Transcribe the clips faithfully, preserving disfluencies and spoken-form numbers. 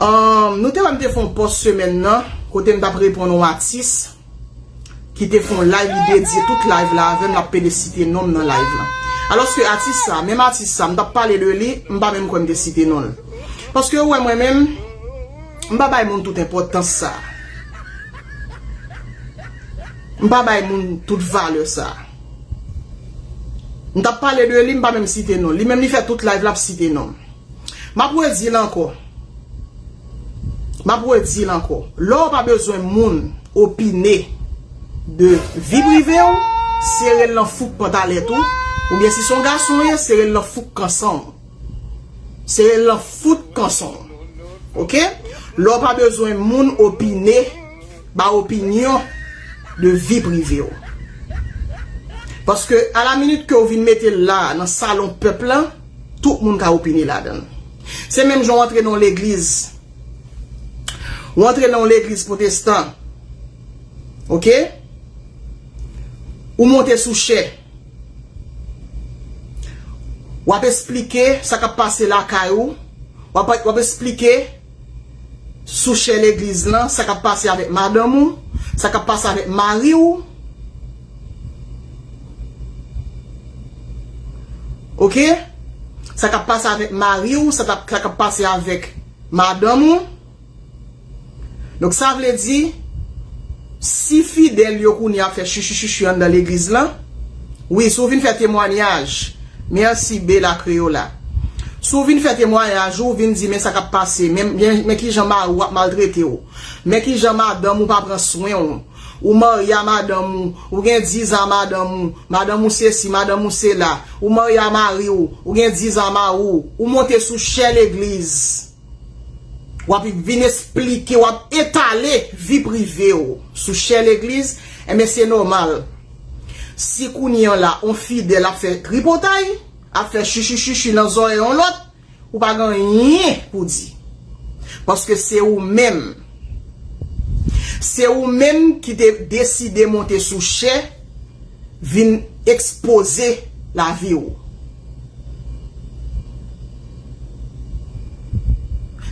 Ahn, nou te wè m te fè yon pòs semèn nan, kote m t ap reponn yon atis ki te fè yon live, li dedye tout live la avè m, l ap pede site non m nan live lan. Alòske atis sa, menm atis sa, m t ap pale de li, m pa menm kwè m te site non l. Paske ou wè mwen menm, m pa bay moun tout enpòtans sa. M pa bay moun tout valè sa. M t ap pale de li, m pa menm site non l. Li menm li fè tout live l ap site non m. M ap redi l ankò. M ap redi l ankò. Lè w pa bezwen moun opine de vi prive w, sere l nan fouk pantalèt ou. Oubyen si se yon gason w ye, sere l nan fouk kanson w. Sere l nan fouk kanson w. Oke? Lè w pa bezwen moun opine, ba opinyon de vi prive w. Paske a la minit ke w vin mete l la nan salon pèp lan, tout moun ka opine ladan l. Se menm jan w antre nan yon legliz. Ou antre nan yon legliz pwotestan. Oke? Ou monte sou chè. W ap esplike sa k ap pase lakay ou. W ap, w ap esplike sou chè legliz lan, sa k ap pase avèk madanm ou, sa k ap pase avèk mari w. Oke? Sa k ap pase avèk mari w, sa t ap, sa k ap pase avèk madanm ou. Donk, sa vle di, si fidèl yo kounye a ap fè chichi chichi anndan legliz lan, wi, si w vin fè temwayaj, mèsi Bella Creola. Si w vin fè temwayaj ou, vin di, men sa k ap pase, men, men, men kijan mari w ap maltrete w, men kijan madanm ou pa pran swen w, ou marye a madanm ou, ou gen diz an a madanm ou, madanm ou sesi, madanm ou sela, ou marye a mari w, ou gen diz an a mari w, ou monte sou chè legliz. W ap vin esplike, w ap etale vi prive w sou chè legliz, enben se nòmal. Si kounye an la, on fidèl ap fè tripotay, ap fè chichi chichi nan zòrèy on lòt, ou pa gen anyen pou di. Paske se ou menm. Se ou menm ki te deside monte sou chè vin ekspoze lavi w.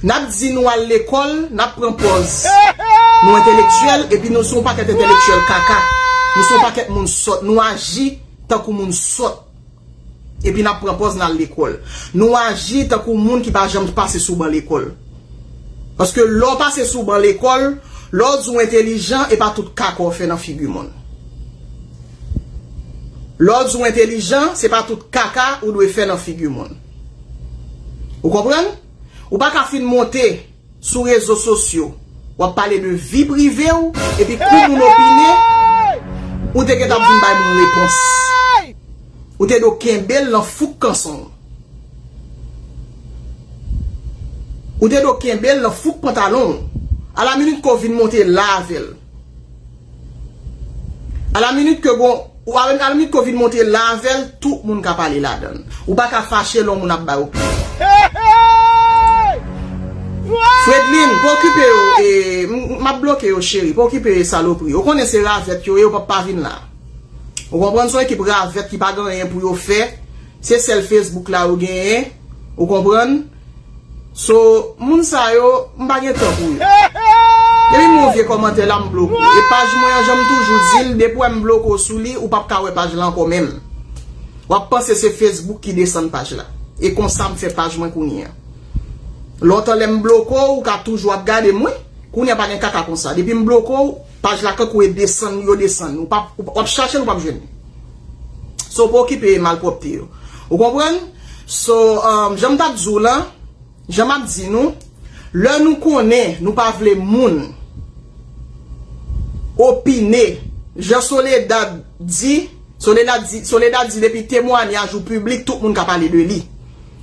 N ap di nou al lekòl, n ap pran pòz nou entelektyèl, epi nou se yon pakèt entelektyèl kaka. Nou se yon pakèt moun sòt. Nou aji tankou moun sòt. Epi n ap pran pòz n al lekòl. Nou aji tankou moun ki pa janm pase sou ban lekòl. Paske lè w pase sou ban lekòl, lè w di w entelijan, e pa tout kaka w fè nan figi moun. Lè w di w entelijan, se pa tout kaka ou dwe fè nan figi moun. Ou konprann? Ou pa ka fin monte sou rezo sosyo, w ap pale de vi prive w, epi kou moun opine, ou te gentan ap vin bay moun repons. Ou te dwe kenbe l nan fouk kanson w. Ou te dwe kenbe l nan fouk pantalon w. A la minit ke w vin monte la avè l. A la minit ke gon, ou a la minit ke w vin monte la avè l, tout moun ka pale ladan l. Ou pa ka fache lè yon moun ap bay opinyon. Fredlin, pa okipe yo, e, m, m ap bloke yo, cheri. Pa okipe salopri. Ou konnen se ravèt yo ye, yo p ap pa vin la. Ou konprann, se yon ekip ravèt ki pa gen anyen pou yo fè. Se sèl Facebook la yo genyen. Ou konprann? So, moun sa yo, m pa gen tan pou yo. Depi m wè yon vye kòmantè la, m bloke w. E paj mwen an, jan m toujou di l, depi w wè m bloke w sou li, ou p ap ka wè paj la ankò menm. W ap panse se Facebook ki desann paj la. E konsa m fè paj mwen kounye a. Lontan lè m bloke w, ou ka toujou ap gade m, wi. Kounye a pa gen kaka konsa. Depi m bloke w, paj la kankou e desann, yo desann. Ou p ap, ou p ap chache l, ou p ap jwenn li. So, pa okipe malpwòpte yo. Ou konprann? So, um, jan m t ap di w lan, jan m ap di nou, lè nou konnen nou pa vle moun opine, jan Soledad di, Soledad di, Soledad di depi temwayaj ou piblik, tout moun ka pale de li.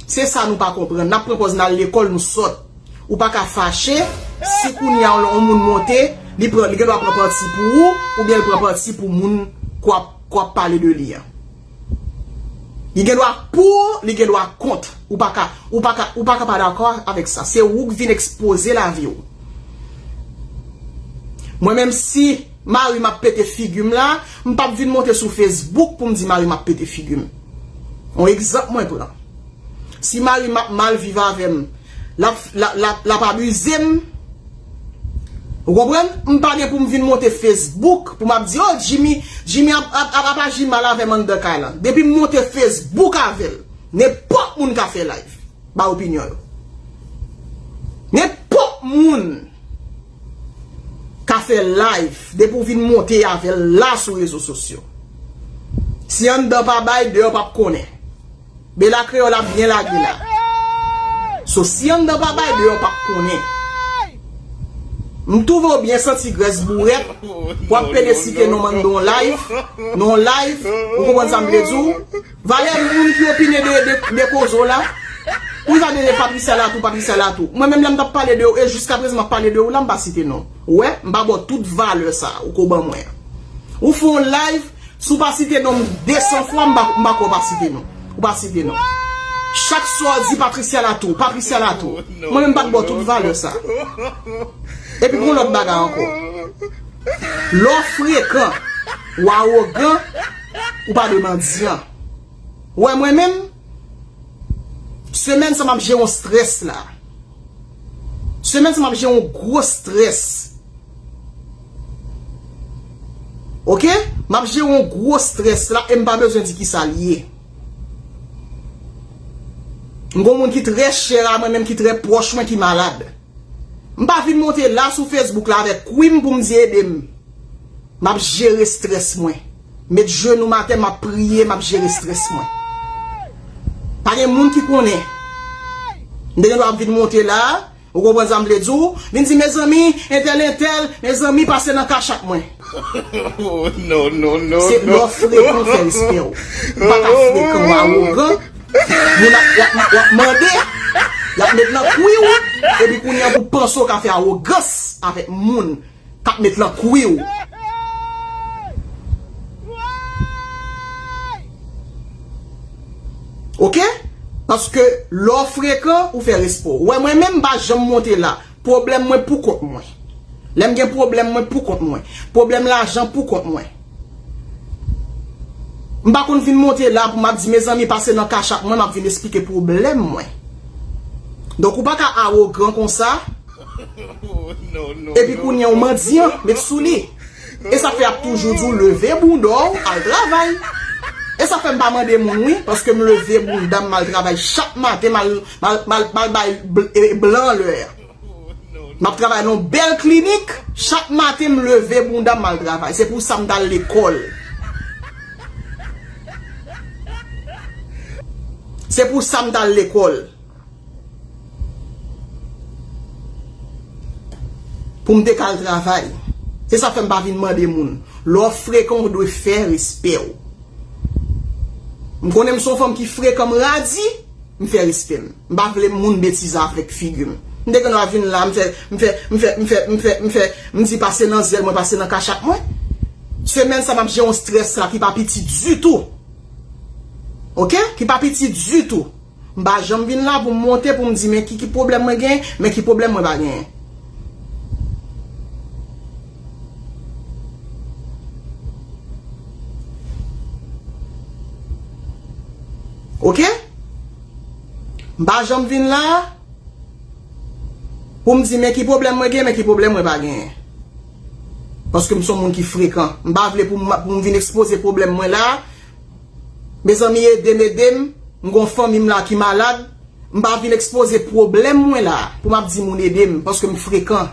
Se sa nou pa konprann. N ap pran pòz n al lekòl, nou sòt. Ou pa ka fache si kounye a yon moun monte, li pran, li gen dwa pran pati pou ou, oubyen li pran pati pou moun k w ap, k w ap pale de li an. Li gen dwa pou, li gen dwa kont. Ou pa ka, ou pa ka, ou pa ka pa dakò avèk sa. Se ou k vin ekspoze lavi w. Mwen menm si mari m ap pete figi m la, m p ap vin monte sou Facebook pou m di mari m ap pete figi m. Yon egzanp mwen pran. Si mari m ap mal viv avè m, L ap, l ap, l ap, l ap abize m. Ou konprann? M pa gen pou m vin monte Facebook pou m ap di, "Oh, Jimmy, Jimmy ap, ap, ap, ap aji mal avè m anndan kay lan." Depi m monte Facebook avè l, nenpòt moun ka fè live, bay opinyon yo. Nenpòt moun ka fè live, depi w vin monte avè l la sou rezo sosyo. Si anndan pa bay, deyò p ap konnen. Bela Kreyòl ap byen lage la. So, si anndan pa bay, deyò p ap konnen. M twouve w byen santi grès bourèt, w ap pede site non m anndan yon live, nan yon live, ou konprann sa m vle di w? Valè moun ki opine de, de, de koze w la. Ou va de Patricia Latou, Patricia Latou. Mwen menm lè m t ap pale de ou, e jiskaprezan m ap pale de ou la, m pa site non. Ou wè, m pa ba w tout valè sa, ou ko ban mwen. Ou fè yon live, si w pa site non m de san fwa, m pa, m pa kwè w pa site non. Ou pa site non. Chak swa w di Patricia Latou, Patricia Latou. Mwen menm m pa t ba w tout valè sa. Epi gon lòt bagay ankò. Lè w frekan, w awogan, ou pa dwe mandyan. Ou wè mwen menm, semèn sa m ap jere yon strès la. Semèn sa m ap jere yon gwo strès. Oke? M ap jere yon gwo strès la e m pa bezwen di kisa l ye. M gon moun ki trè chè a mwen menm, ki trè pwòch mwen, ki malad. M pa vin monte la sou Facebook la avèk kwi m pou m di ede m. M ap jere strès mwen. Met jenou m atè, m ap priye, m ap jere strès mwen. Pa gen moun ki konnen. M te gen dwa ap vin monte la, ou konprann sa m vle di w? Vin di, "Mezanmi, entèl, entèl, mezanmi, pase nan kachap mwen." Oh, no, no, no, Se lè w frekan w fè respè w. Ou pa ka frekan, w awogan. Moun ap, w ap, w ap mande, y ap met nan kwi w, epi kounye a pou panse w ka fè awogans avèk moun k ap met nan kwi w. Oke? Paske lè w frekan, ou fè respè w. Ou wè mwen menm, m pa janm monte la. Pwoblèm mwen pou kont mwen. Lè m gen pwoblèm mwen pou kont mwen. Pwoblèm lajan pou kont mwen. M pa konn vin monte la pou m ap di, "Mezanmi, pase nan kachap mwen," m ap vin esplike pwoblèm mwen. Donk, ou pa ka awogan konsa. Epi kounye a w mandyan, met sou li. E sa fè y ap toujou di w, "Leve bounda w, al travay." E sa fè m pa mande moun, wi, paske m leve bounda m, m al travay chak maten, m al, m al, m al, m al bay bl-, e, blan lè. M ap travay nan yon bèl klinik, chak maten m leve bounda m, m al travay. Se pou sa m t al lekòl. Se pou sa m t al lekòl. Pou m te ka al travay. Se sa fè m pa vin mande moun. Lè w frekan, ou dwe fè respè w. M konnen m se yon fanm ki frekan, m radi, m fè respè m. M pa vle moun betize avèk figi m. M te gen dwa vin la, m fè, m fè, m fè, m fè, m fè, m fè, m di pase nan zèl mwen, pase nan kachap mwen. Semèn sa m ap jere yon strès la ki pa piti ditou. Oke? Ki pa piti ditou. M pa janm vin la pou m monte pou m di men ki, ki pwoblèm mwen gen, men ki pwoblèm mwen pa gen. Oke? M pa janm vin la pou m di men ki pwoblèm mwen gen, men ki pwoblèm mwen pa gen. Paske m se yon moun ki frekan. M pa vle pou m, pou m vin ekspoze pwoblèm mwen la. Mezanmi, ede m, ede m. M gon fanmi m la ki malad. M pa vin ekspoze pwoblèm mwen la pou m ap di moun ede m, paske m frekan.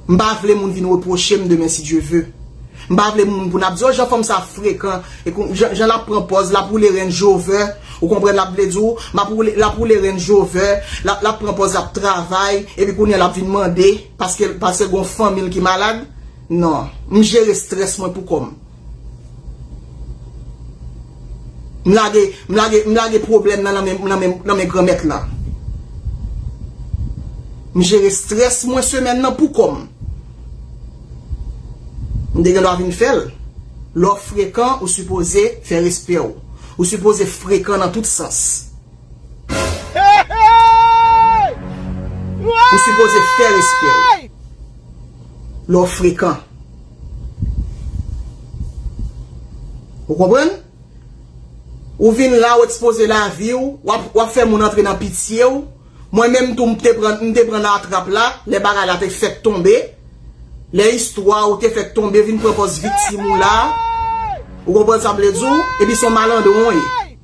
M pa vle moun vin repwoche m demen, si Dye ve. M pa vle moun pou n ap di, "Oh, jan fanm sa frekan." E kou-, jan, jan l ap pran pòz, l ap woule Range Rover. Ou konprann l ap vle di w, m ap woule, l ap woule Range Rover, l ap, l ap pran pòz, l ap travay, epi kounye a l ap vin mande, paske, paske gon fanmi l ki malad. Non, m jere strès mwen pou kò m. M lage, m lage, m lage pwoblèm nan nan men, nan men, nan men Granmèt la. M jere strès mwen semèn nan pou kò m. M te gen dwa vin fè l. Lè w frekan, ou sipoze fè respè w. Ou sipoze frekan nan tout sans. Ou sipoze fè respè w. Lè w frekan. Ou konprann? Ou vin la, ou ekspoze lavi w, w ap, w ap fè moun antre nan pitye w. Mwen menm tou, m te pran, m te pran nan atrap la, lè bagay la te fèk tonbe, lè istwa ou te fèk tonbe, vin pran pòz viktim ou la. Ou konprann sa m vle di w? Epi se yon malandron w ye.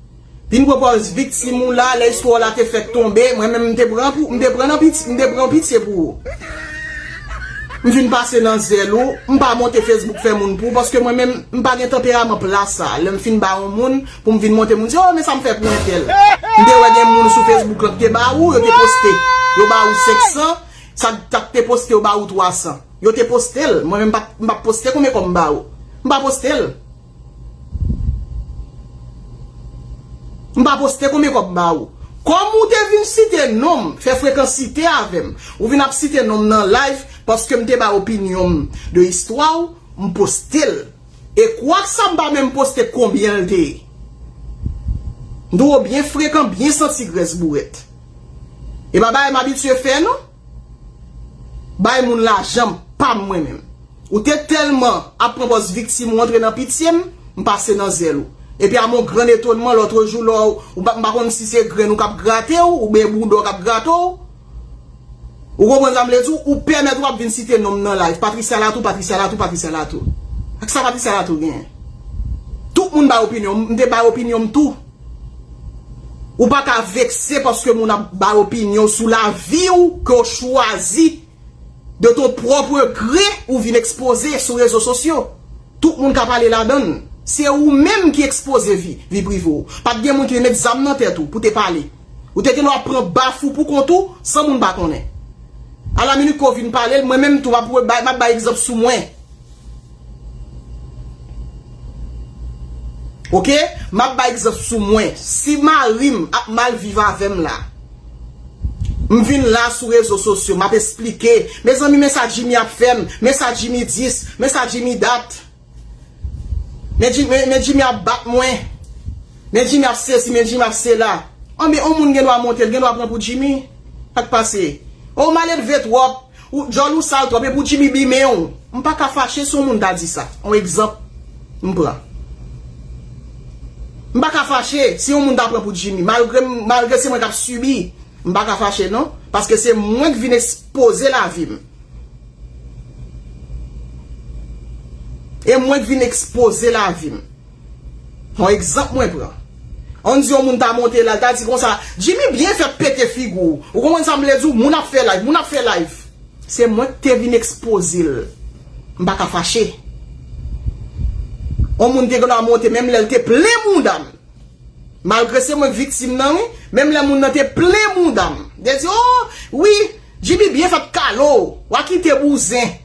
Vin pran pòz viktim ou la, lè istwa w la te fèk tonbe, mwen menm m te pran pou, m te pran nan piti, m te pran pitye pou ou. M vin pase nan zèl ou, m pa monte Facebook fè moun pou ou, paske mwen menm, m pa gen tanperaman plas sa. Lè m fin ba yon moun, pou m vin monte moun di, "Oh, men sa m fè pou entèl." M te wè gen moun sou Facebook lan ki te ba ou, yo te poste. Yo ba ou senk san, sa, sa k te poste, yo ba ou twa san. Yo te poste l, mwen menm m p ap, m p ap poste konbyen kòb m ba ou. M pa poste l. M pa poste konbyen kòb m ba ou. Kòm ou te vin site non m, fè frekansite avè m. Ou vin ap site non m nan live paske m te ba opinyon m de istwa w, m poste l. E kwak sa m pa menm poste konbyen l te ye. M twò byen frekan, byen santi grès bourèt. E pa bagay m abitye fè non. Bay moun lajan m pa m mwen menm. Ou te tèlman ap pran pòz viktim ou antre nan pitye m, m pase nan zèl ou. Epi a mon gran etonman, lòt jou lò ou pa, m pa konn si se grenn ou k ap grate w, oubyen bouda w k ap grate w. Ou konprann sa m vle di w? Ou pèmèt w ap vin site non m nan live. Patricia Latou, Patricia Latou, Patricia Latou. Ak sa Patricia Latou genyen? Tout moun bay opinyon, m te bay opinyon m tou. Ou pa ka vekse paske moun ap bay opinyon sou lavi w ke w chwazi de ton propre gré ou vin ekspoze sou rezo sosyo. Tout moun ka pale ladann. Se ou menm ki ekspoze vi, vi prive w. Pa t gen moun ki te met zam nan tèt ou pou te pale. Ou te gen dwa pran baf ou pou kont ou san moun pa konnen. A la minit ke w vin pale l, mwen menm tou m ap bay, m ap bay egzanp sou mwen. Oke? M ap bay egzanp sou mwen. Si mari m ap mal viv avè m la, m vin la sou rezo sosyo, m ap esplike, mezanmi, men sa Jimmy ap fè m, men sa Jimmy dis, men sa Jimmy dat. Men Jimmy, men, men Jimmy ap bat mwen. Men Jimmy ap sesi, men Jimmy ap sela. Anben, yon moun gen dwa monte, l gen dwa pran pou Jimmy. Sa k pase? O, w maledve twòp. Ou, djòl ou sal twòp, epi w Jimmy bimen w. M pa ka fache si yon moun ta di sa. Yon egzanp m pran. M pa ka fache si yon moun ta pran pou Jimmy, malgre m, malgre se mwen k ap sibi. M pa ka fache non, paske se mwen k vin ekspoze lavi m. E mwen k vin ekspoze lavi m. Yon egzanp mwen pran. Ann di yon moun ta monte la, l ta di konsa, Jimmy byen fèt pete figi w. Ou konprann sa m vle di w? Moun ap fè live, moun ap fè live. Se mwen ki te vin ekspoze l. M pa ka fache. Yon moun te gen dwa monte, menm lè l te plen bounda m. Malgre se mwen k viktim nan, wi. Menm lè moun nan te plen bounda m. Te di, o, wi, Jimmy byen fèt kalo. W a kite bouzen.